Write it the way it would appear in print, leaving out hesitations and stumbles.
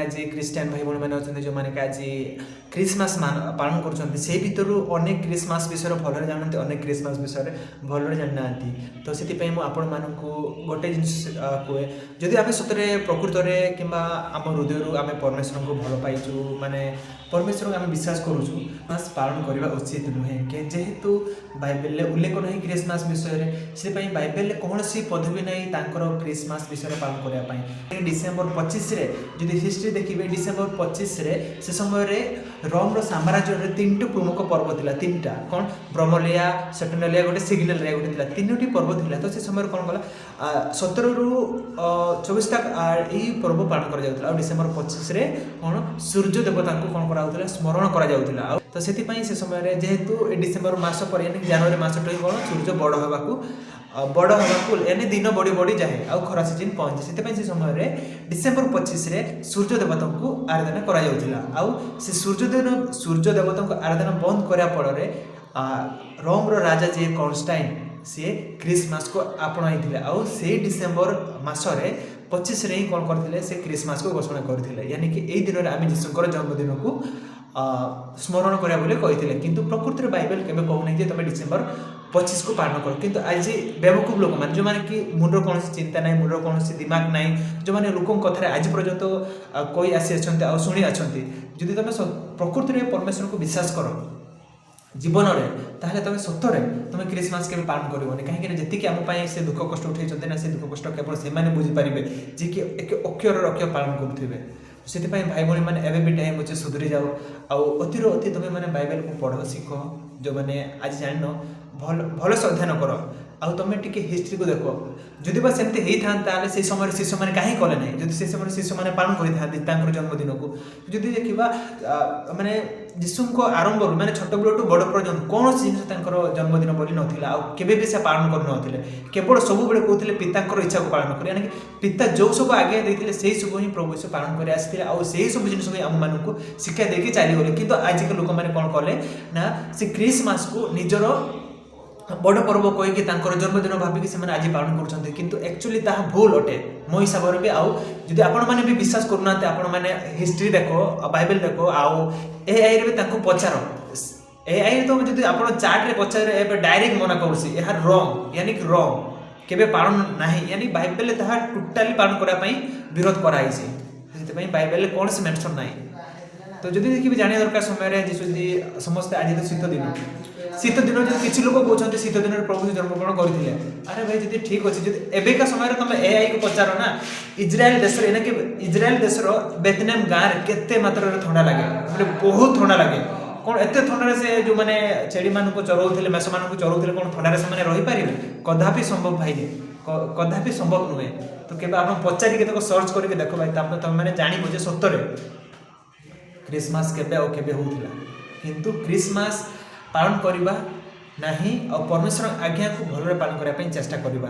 ଆଜି ଖ୍ରୀଷ୍ଟିଆନ ଭାଇ ଭଉଣୀମାନେ ଅଛନ୍ତି, ଯେଉଁମାନେ କି ଆଜି ଖ୍ରୀଷ୍ଟମାସ ପାଳନ କରୁଛନ୍ତି, ସେଇ ଭିତରୁ ଅନେକ ଖ୍ରୀଷ୍ଟମାସ ବିଷୟରେ ଭଲରେ ଜାଣନ୍ତି, ଅନେକ ଖ୍ରୀଷ୍ଟମାସ ବିଷୟରେ ଭଲରେ ଜାଣିନାହାନ୍ତି। ତ ସେଥିପାଇଁ ମୁଁ ଆପଣମାନଙ୍କୁ ଗୋଟେ ଜିନିଷ କୁହେ, ଯଦି ଆମେ ସତରେ ପ୍ରକୃତରେ କିମ୍ବା ଆମ ହୃଦୟରୁ ଆମେ ପରମେଶ୍ୱରଙ୍କୁ ଭଲ ପାଇଛୁ, ମାନେ ପରମେଶ୍ୱରଙ୍କୁ ଆମେ ବିଶ୍ୱାସ କରୁଛୁ, ଖ୍ରୀଷ୍ଟମାସ ପାଳନ କରିବା ଉଚିତ ନୁହେଁ କି। ଯେହେତୁ ବାଇବେଲରେ ଉଲ୍ଲେଖ ନାହିଁ ଖ୍ରୀଷ୍ଟମାସ ବିଷୟରେ, ସେଥିପାଇଁ ବାଇବେଲରେ କୌଣସି ପଦବୀ ନାହିଁ ତାଙ୍କର ଖ୍ରୀଷ୍ଟମାସ ବିଷୟରେ ପାଳନ କରିବା ପାଇଁ। ଡିସେମ୍ବର 25ରେ ଯଦି ହିଷ୍ଟ୍ରି ଦେଖିବେ, ଡିସେମ୍ବର 25ରେ ସେ ସମୟରେ ରୋମର ସାମ୍ରାଜ୍ୟରେ ତିନିଟି ପ୍ରମୁଖ ପର୍ବ ଥିଲା। ତିନିଟା କ'ଣ? ବ୍ରମଲିଆ, ସେଟନେଲିଆ ଗୋଟେ, ସିଗ୍ନାଲରିଆ ଗୋଟେ ଥିଲା। ତିନୋଟି ପର୍ବ ଥିଲା। ତ ସେ ସମୟରେ କ'ଣ କଲା, 17ରୁ 24ଟା ଏଇ ପର୍ବ ପାଳନ କରାଯାଉଥିଲା। ଆଉ ଡିସେମ୍ବର 25ରେ କ'ଣ ସୂର୍ଯ୍ୟ ଦେବତାଙ୍କୁ କ'ଣ କରାଯାଉଥିଲା? ସ୍ମରଣ କରାଯାଉଥିଲା। ଆଉ ତ ସେଥିପାଇଁ ସେ ସମୟରେ ଯେହେତୁ ଏ ଡିସେମ୍ବର ମାସ ପରେ, ୟାନି ଜାନୁଆରୀ ମାସଠୁ ହିଁ କ'ଣ ସୂର୍ଯ୍ୟ ବଡ଼ ହେବାକୁ, ୟାନି ଦିନ ବଢ଼ି ବଢ଼ି ଯାଏ ଆଉ ଖରା ସିଜନ୍ ପହଞ୍ଚେ। ସେଥିପାଇଁ ସେ ସମୟରେ ଡିସେମ୍ବର 25ରେ ସୂର୍ଯ୍ୟ ଦେବତାଙ୍କୁ ଆରାଧନା କରାଯାଉଥିଲା। ଆଉ ସେ ସୂର୍ଯ୍ୟ ଦେବତାଙ୍କୁ ଆରାଧନା ବନ୍ଦ କରିବା ଫଳରେ ରୋମର ରାଜା ଯିଏ କନଷ୍ଟାଇନ୍, ସିଏ ଖ୍ରୀଷ୍ଟମାସକୁ ଆପଣାଇଥିଲେ। ଆଉ ସେଇ ଡିସେମ୍ବର ମାସରେ 25ରେ ହିଁ କ'ଣ କରିଥିଲେ? ସେ ଖ୍ରୀଷ୍ଟମାସକୁ ଘୋଷଣା କରିଥିଲେ, ୟାନି କି ଏଇ ଦିନରେ ଆମେ ଯୀଶୁଙ୍କର ଜନ୍ମଦିନକୁ ସ୍ମରଣ କରିବା ବୋଲି କହିଥିଲେ। କିନ୍ତୁ ପ୍ରକୃତରେ ବାଇବେଲ କେବେ କହୁନାହିଁ ଯେ ତୁମେ ଡିସେମ୍ବର 25କୁ ପାଳନ କର। କିନ୍ତୁ ଆଜି ବେବକୁଫ ଲୋକମାନେ, ଯେଉଁମାନେ କି ମୁଣ୍ଡର କୌଣସି ଚିନ୍ତା ନାହିଁ, ମୁଣ୍ଡର କୌଣସି ଦିମାଗ ନାହିଁ, ଯେଉଁମାନେ ଲୋକଙ୍କ କଥାରେ ଆଜି ପର୍ଯ୍ୟନ୍ତ କହି ଆସିଅଛନ୍ତି ଆଉ ଶୁଣି ଅଛନ୍ତି, ଯଦି ତୁମେ ପ୍ରକୃତରେ ପରମେଶ୍ୱରଙ୍କୁ ବିଶ୍ୱାସ କର ଜୀବନରେ, ତାହେଲେ ତୁମେ ସତରେ ତୁମେ ଖ୍ରୀଷ୍ଟମାସ କେବେ ପାଳନ କରିବନି। କାହିଁକିନା ଯେତିକି ଆମ ପାଇଁ ସେ ଦୁଃଖ କଷ୍ଟ ଉଠେଇଛନ୍ତି ନା, ସେ ଦୁଃଖ କଷ୍ଟ କେବଳ ସେମାନେ ବୁଝିପାରିବେ, ଯିଏକି ଏକ ଅକ୍ଷରର ଅକ୍ଷର ପାଳନ କରୁଥିବେ। ସେଥିପାଇଁ ଭାଇ ଭଉଣୀମାନେ, ଏବେ ବି ଟାଇମ୍ ଅଛି, ସୁଧୁରି ଯାଅ। ଆଉ ଅତିରୁ ଅତି ତୁମେ ମାନେ ବାଇବେଲକୁ ପଢ଼, ଶିଖ। ଯେଉଁମାନେ ଆଜି ଜାଣିନ, ଭଲ ଭଲସେ ଅଧ୍ୟୟନ କର ଆଉ ତୁମେ ଟିକେ ହିଷ୍ଟ୍ରିକୁ ଦେଖ। ଯଦି ବା ସେମିତି ହେଇଥାନ୍ତା, ତାହେଲେ ସେଇ ସମୟରେ ଶିଶୁମାନେ କାହିଁ କଲେ ନାହିଁ? ଯଦି ସେ ସମୟରେ ଶିଶୁମାନେ ପାଳନ କରିଥାନ୍ତି ତାଙ୍କର ଜନ୍ମଦିନକୁ, ଯଦି ଦେଖିବା, ମାନେ ଯୀଶୁଙ୍କ ଆରମ୍ଭରୁ, ମାନେ ଛୋଟବେଳଠୁ ବଡ଼ ପର୍ଯ୍ୟନ୍ତ କୌଣସି ଜିନିଷ ତାଙ୍କର ଜନ୍ମଦିନ ବୋଲି ନଥିଲା ଆଉ କେବେ ବି ସେ ପାଳନ କରୁନଥିଲେ। କେବଳ ସବୁବେଳେ କହୁଥିଲେ ପିତାଙ୍କର ଇଚ୍ଛାକୁ ପାଳନ କରି, यानी କି ପିତା ଯେଉଁ ସବୁ ଆଜ୍ଞା ଦେଇଥିଲେ, ସେଇ ସବୁ ହିଁ ପ୍ରଭୁ ଯୀଶୁ ପାଳନ କରି ଆସିଥିଲେ। ଆଉ ସେଇ ସବୁ ଜିନିଷ ହିଁ ଆମମାନଙ୍କୁ ଶିକ୍ଷା ଦେଇକି ଚାଲିଗଲେ। କିନ୍ତୁ ଆଜିକା ଲୋକମାନେ କ'ଣ କଲେ ନା, ସେ ଖ୍ରୀଷ୍ଟମାସକୁ ନିଜର ବଡ଼ ପର୍ବ କହିକି, ତାଙ୍କର ଜନ୍ମଦିନ ଭାବିକି ସେମାନେ ଆଜି ପାଳନ କରୁଛନ୍ତି। କିନ୍ତୁ ଆକ୍ଚୁଆଲି ତାହା ଭୁଲ ଅଟେ ମୋ ହିସାବରେ ବି। ଆଉ ଯଦି ଆପଣମାନେ ବି ବିଶ୍ୱାସ କରୁନାହାନ୍ତି, ଆପଣମାନେ ହିଷ୍ଟ୍ରି ଦେଖ, ବାଇବେଲ ଦେଖ ଆଉ ଏଆଇରେ ବି ତାଙ୍କୁ ପଚାର। ଏଆଇ ତ ଯଦି ଆପଣ ଚାଟ୍ରେ ପଚାରିବେ, ଏବେ ଡାଇରେକ୍ଟ ମନା କରୁଛି, ଏହା ରଙ୍ଗ, ୟାନି କି ରଙ୍ଗ, କେବେ ପାଳନ ନାହିଁ। ୟାନି ବାଇବେଲରେ ତାହା ଟୋଟାଲି ପାଳନ କରିବା ପାଇଁ ବିରୋଧ କରାହେଇଛି। ସେଥିପାଇଁ ବାଇବେଲରେ କୌଣସି ମେନସନ୍ ନାହିଁ। ତ ଯଦି ଦେଖିବି, ଜାଣିବା ଦରକାର ସମୟରେ ଯୀଶୁ ଯଦି ସମସ୍ତେ, ଆଜି ତ ଶୀତ ଦିନ, ଶୀତ ଦିନ ଯଦି କିଛି ଲୋକ କହୁଛନ୍ତି ଶୀତ ଦିନରେ ପ୍ରଭୁ ଯୀଶୁ ଜନ୍ମଗ୍ରହଣ କରିଥିଲେ, ଆରେ ଭାଇ, ଯଦି ଠିକ୍ ଅଛି, ଯଦି ଏବେକା ସମୟରେ ତମେ ଏଆଇ କୁ ପଚାର ନା, ଇଜ୍ରାଏଲ ଦେଶରେ ଏନାକି ଇଜ୍ରାଏଲ ଦେଶର ବେତନେମ ଗାଁରେ କେତେ ମାତ୍ରାରେ ଥଣ୍ଡା ଲାଗେ? ମାନେ ବହୁତ ଥଣ୍ଡା ଲାଗେ। କ'ଣ ଏତେ ଥଣ୍ଡାରେ ସେ ଯେଉଁମାନେ ଛେଳିମାନଙ୍କୁ ଚରଉଥିଲେ, ମେଷମାନଙ୍କୁ ଚରଉଥିଲେ, କ'ଣ ଥଣ୍ଡାରେ ସେମାନେ ରହିପାରିବେ? କଦାପି ସମ୍ଭବ ଭାଇ, କଦାପି ସମ୍ଭବ ନୁହେଁ। ତ କେବେ ଆପଣ ପଚାରିକି ତାକୁ ସର୍ଚ୍ଚ କରିକି ଦେଖ ଭାଇ, ତାପରେ ତମେ ମାନେ ଜାଣିବ ଯେ ସତରେ ଖ୍ରୀଷ୍ଟମାସ କେବେ ଆଉ କେବେ ହେଉଥିଲା। କିନ୍ତୁ ଖ୍ରୀଷ୍ଟମାସ ପାଳନ କରିବା ନାହିଁ ଆଉ ପରମେଶ୍ୱର ଆଜ୍ଞାକୁ ଭଲରେ ପାଳନ କରିବା ପାଇଁ ଚେଷ୍ଟା କରିବା।